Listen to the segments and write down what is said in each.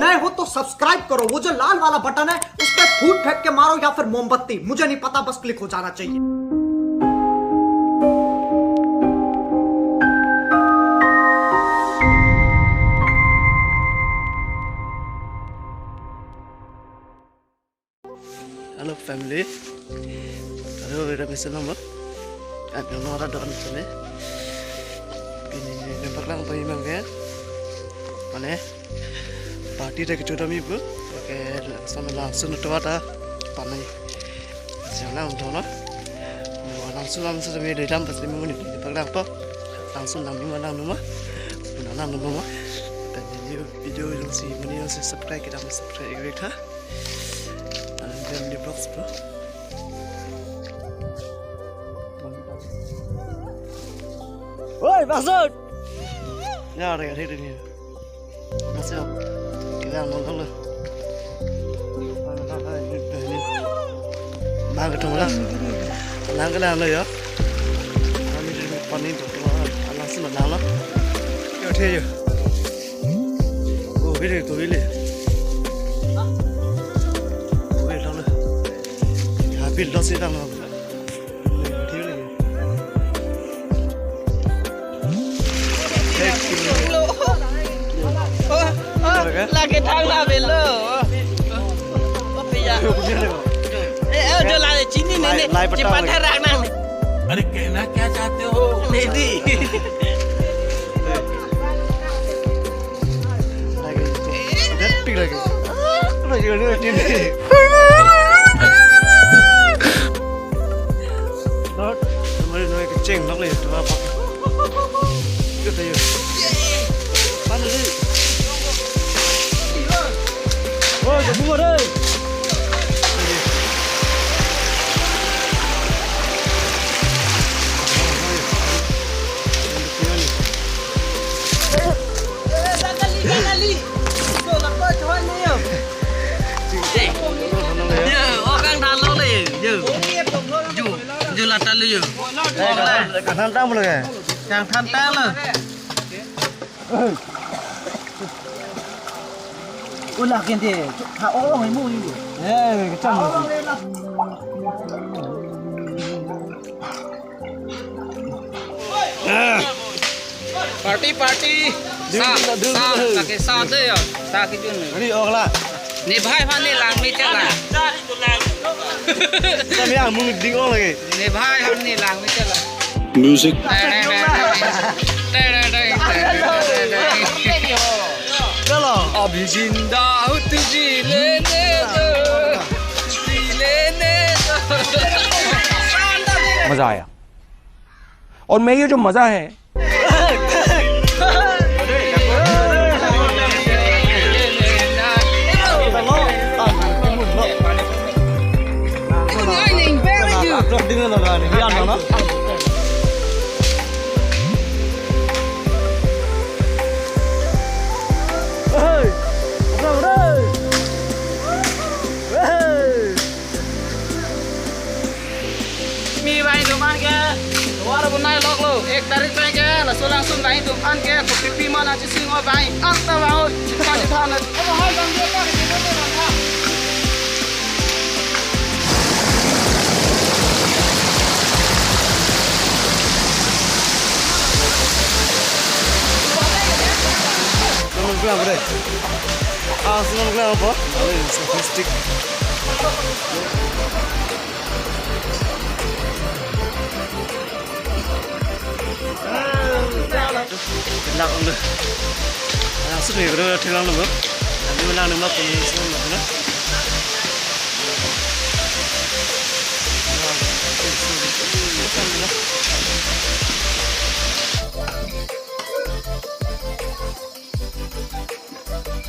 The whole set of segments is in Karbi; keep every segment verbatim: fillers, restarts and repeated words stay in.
नए हो तो सब्सक्राइब करो, वो जो लाल वाला बटन है उस पर फूट फेंक के मारो या फिर मोमबत्ती, मुझे नहीं पता, बस क्लिक हो जाना चाहिए। Hello family. Hello, ira bisa nama. Ada nama ada doan sini. Pini nembak lang pagi mangke. Mane party ta kecho dam ibu. Oke, langsung langsung tu ada panai. Siang lang tu na. Langsung langsung kami dari dalam pasti minggu ni. Nembak lang po. Langsung lang minggu lang numa. Lang numa. Dan video video yang si mani yang si subscribe kita subscribe kita. Alam jam di box bro. Oi, Maksud. Ya, ada ada ini. Masuk. Kita nonton dulu. Bang ketemu lah. Lang ke lang lo ya. Kami di depan ini tuh. Langsung lang lo. Yo, dia yo. Ko bile, ko bile. Ko bile, lo. Ya, bil lo sih, lo. Lagi thang na belo. Oh, iya. Eh, eh, udah lah, sini, nenek. Lai, lai, cepat petang. Harang nang. अरे, कहना क्या चाहते हो? Nedi. Lagi itu. Detik lagi. Lagi ini, ini. Not, kemarin naik kecing, nak lihat apa? Ikut ayo. Mana sih? Oh, kamu ada. Yo, oh, kang thalo le, yo. Ju, ju lata le, yo. Kang than tang le. Kang than tang le. Ula kente, ha, oh, oh, imu, imu. Eh, kecam. Party, party. Ding, sa, ding, sa, ding. Lake sa de ya. Sa kijun. Ready, oh, la. Ne bhai phan ne lang me chala. Sa me amung ding ong lagi. Ne bhai phan ne lang me chala. Music. Chalo. अभी जिंदा हूँ तो जी लेने दो, जी लेने दो। मजा आया। और मैं ये जो मजा है, Mi bang itum an ke, war bunai lok lo, ek tarik bang ke, laso langsung bang itum an ke, kopi pi mana chising o bang, akta bang o, chita chita na. Abo hai bang dia pa, dia pa, dia pa. Naman ko lang, pre. Ah, sunod ko lang po. Ay, sa plastic. Lang ulo. Langsung ni bro, thelang lo. Kami lang nama pun semua na.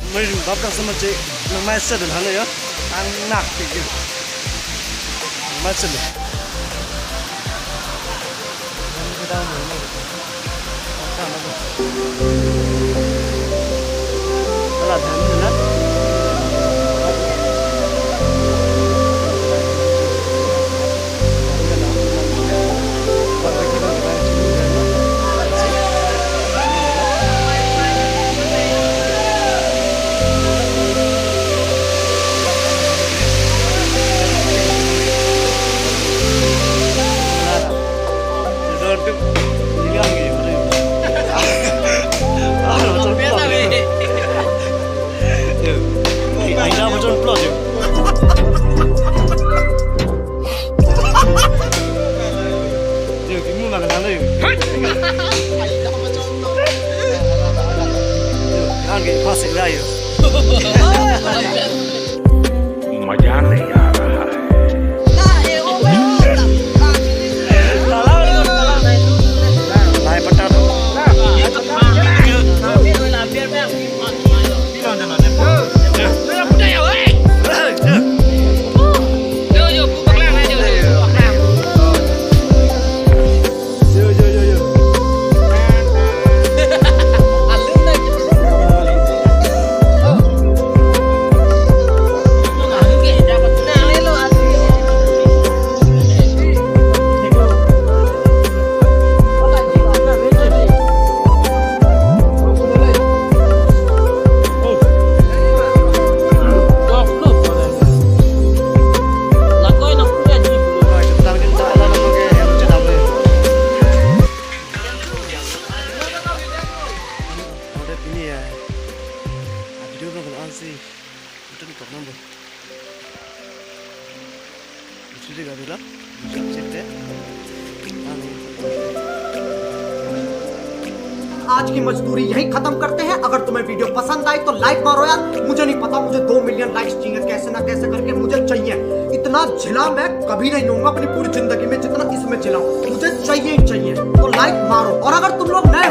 Mari bap dak sama cek, nang mai sed han ya. Ang nak tik ya. Mai sed. Ala dhan na. Aida bachon plot yo. Yo, kimu makan nang yo. Yo, angke pasik dah yo. मजा नहीं आ रहा है। Lai patat. Ore pini ya. Video nang ansi. Itu ni kok nang bo. Itu dia gak bilang. Bisa sih deh. आज की मजदूरी यहीं खत्म करते हैं। अगर तुम्हें वीडियो पसंद आई तो लाइक मारो यार। मुझे नहीं पता, मुझे दो मिलियन लाइक्स चाहिए, कैसे ना कैसे करके मुझे चाहिए। इतना झिला मैं कभी नहीं होऊंगा अपनी पूरी जिंदगी में जितना इसमें झिला हूँ। मुझे चाहिए ही चाहिए। तो लाइक मारो, और अगर तुम लोग नए